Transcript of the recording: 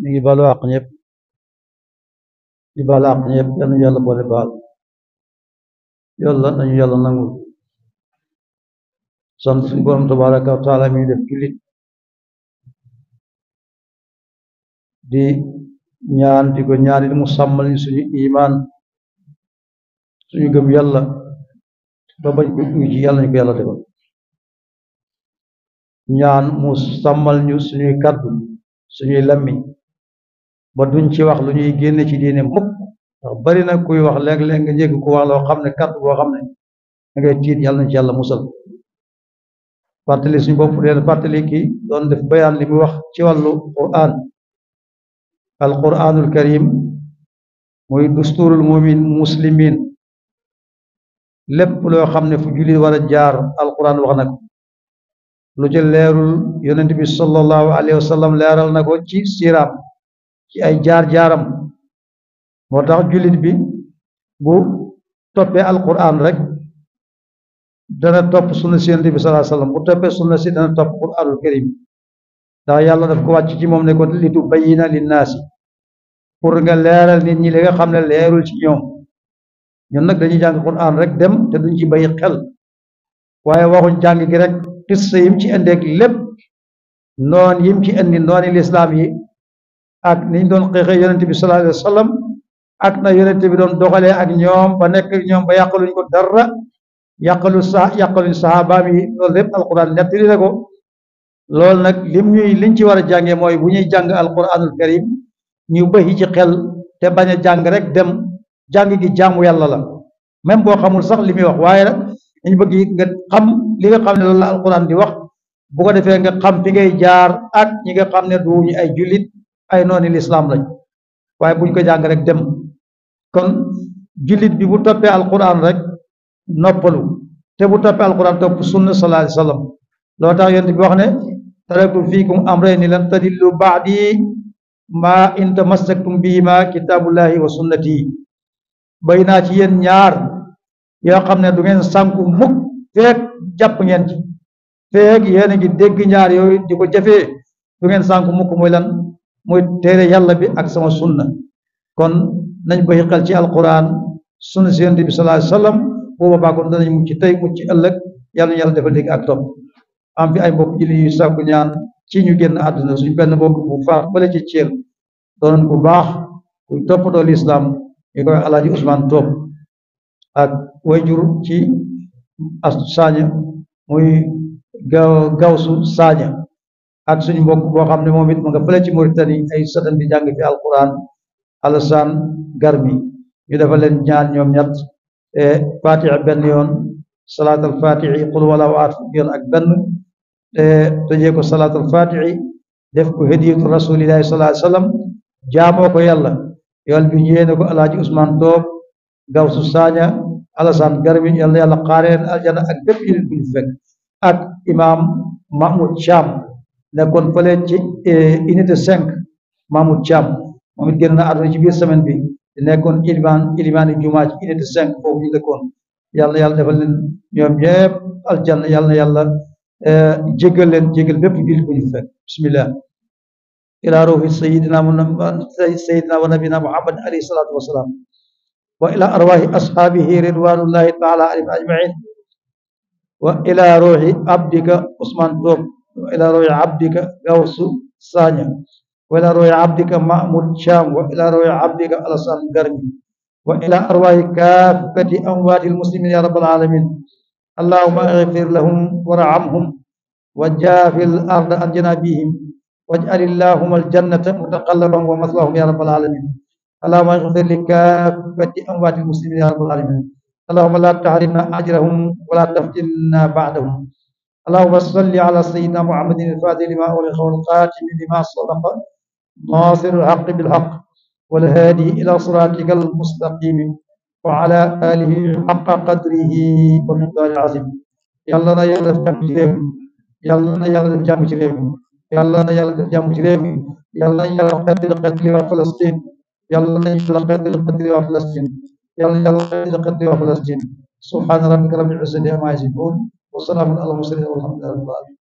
ñu ngi balu àq ñëpp di balu àq ñëpp yal nañu yàlla boole baal yàlla nañu yàlla nangul sant suñu borom tabaraka wa taala mi def jullit di ñaan di ko ñaan mu sàmmal ñu suñu imaan suñu gëm yàlla ba bañ ko uy ci yàlla ñu ko yàlla defal ñaan mu sàmmal ñu suñuy kàddu suñuy lammiñ ba duñ ci wax lu ñuy génne ci diine mukk ndax bari na kuy wax léeg-léeg nga jégg ku wax loo xam ne kàddu boo xam ne da ngay tiit yàlla nañ ci yàlla musal fàttali suñu bopp deen fàttali ki doon def bayaan li mu wax ci wàllu quran alquranul karim muy dusturul mumin muslimin lépp loo xam ne fu jullit war a jaar alquran wax na ko lu ci leerul yonent bi sallallahu alayhi wa sallam leeral na ko ci siiraam ci ay jaar-jaaram moo tax jullit bi bu toppee alquran rek dana topp sunna si yonent bi sallallahu alayhi wa sallam bu toppee sunna si dana topp quranul karim ndax yàlla daf ko wàcc ci moom ne ko li tubayyina linnaasi pour nga leeral nit ñi li nga xam ne leerul ci ñoom ñun nag dañuy jàng quran rek dem te duñ ci bàyyi xel waaye waxuñ jàng gi rek qissa yim ci indeeg lépp noon yim ci indi nooni lislaam yi ak niñ doon xeexee yonent bi sallallahu alayhi wa sallam ak na yonent bi doon doxalee ak ñoom ba nekk ñoom ba yàqaluñ ko dara yàqaluñ sahabaam yi loolu lépp alquran nettali na ko loolu nag liñ ci war a jàngee mooy bu ñuy jàng alquranul karim ñu bëyi ci xel te bañ a jàng rek dem jàng gi jaamu yàlla la même boo xamul sax li muy wax waaye nag dañu bëgg nga xam li nga xam ne loolu la alquran di wax bu ko defee nga xam fi ngay jaar ak ñi nga xam ne duñu ay jullit ay nooni lislaam lañ waaye buñ ko jàng rek dem kon jullit bi bu toppee alquran rek noppalu te bu toppee alquran topp sunna sallallahu alayhi wa sallam loo tax yonent bi wax ne taraktu fiikum amrayni lan tadillu ba'di ma in tamassaktum bihima kitabullahi wa sunnati bay naa ci yéen ñaar yoo xam ne du ngeen sànku mukk feek jàpp ngeen ci feek yéen a ngi dégg ñaar yooyu di ko jëfee du ngeen sànku mukk muy lan muy téere yàlla bi ak sama sunna kon nañ bàyyi xel ci alquran sunna si yonent bi sallallahu alayhi wa sallam booba baa kon danañ mucc tey mucc ëllëg yàlla ñu yàlla defal dégg ak topp am fi ay mbokk julli yu sàkku ñaan ci ñu génn àdduna suñ benn mbokk bu faax bale ci Thiel doonoon bu baax kuy toppatoo lislaam ñu koy alaaji Ousmane Top ak wayjur ci astu Saña muy gawsu Saña ak suñu mbokk boo xam ne moom it ma nga fële ci Mauritanie ay satan di jàng fi alquran Alassane Garmi ñu defal leen ñaan ñoom ñett fatiha benn yoon salaatal fatihi qul wala waat fukki yoon ak benn tëjee ko salaatal fatihi def ko hadiyatu rasulillahi sallallahu alayhi wa sallam jaamoo ko yàlla yool bi ñu yéene ko alaaji Ousmane Top gawsu Saña Alassane Garmi yàlla yàlla xaareen aljana ak bépp jullit bu ñu fekk ak imam Mahmoud Thiam nekkoon fële ci unité 5 Mahmoud Thiam moom it génn na àdduna ci biir semaine bi di nekkoon ilimaani jumaa ci unité 5 foofu ñu dëkkoon yàlla yàlla defal leen ñoom ñëpp aljanna yàlla na yàlla jéggal leen jéggal bépp jullit bu ñu fekk bismillah ila ruhi sayidina wa nabina muhammad alayhi salatu wassalam wa ila arwahi ashabihi ridwanullahi taala alayhim ajmain wa ila ruhi abdika Ousmane Top wa ila ruhi abdika gawsu Saña wa ila ruhi abdika Mahmoud Thiam wa ila ruhi abdika Alassane Garmi wa ila arwahi kaafati amwaati almuslimin ya rabbal alamin allahumma ighfir lahum warhamhum wa jaafil arda an janabihim waj'al allahumma aljannata mutaqallabahum wa mathwahum ya rabbal alamin allahumma ighfir li kaafati amwaati almuslimin ya rabbal alamin allahumma la tahrimna ajrahum wa la taftinna ba'dahum اللهم صل على سيدنا محمد الفاتح لما أغلق والخاتم لما سبق ناصر الحق بالحق والهادي إلى صراطك المستقيم وعلى آله حق قدره ومقداره العظيم يلا نا يلا جام ci réew yàlla na yàlla def jàmm ci réew mi yàlla na yàlla def jàmm ci réew mi yàlla na yàlla xettali waa Palestine yàlla na yàlla xettali waa Palestine yàlla na yàlla xettali waa Palestine subhaana rabbika rabbil izzati ammaa yasifuun wa salaamun alal mursaliin walhamdulillahi rabbil aalamiin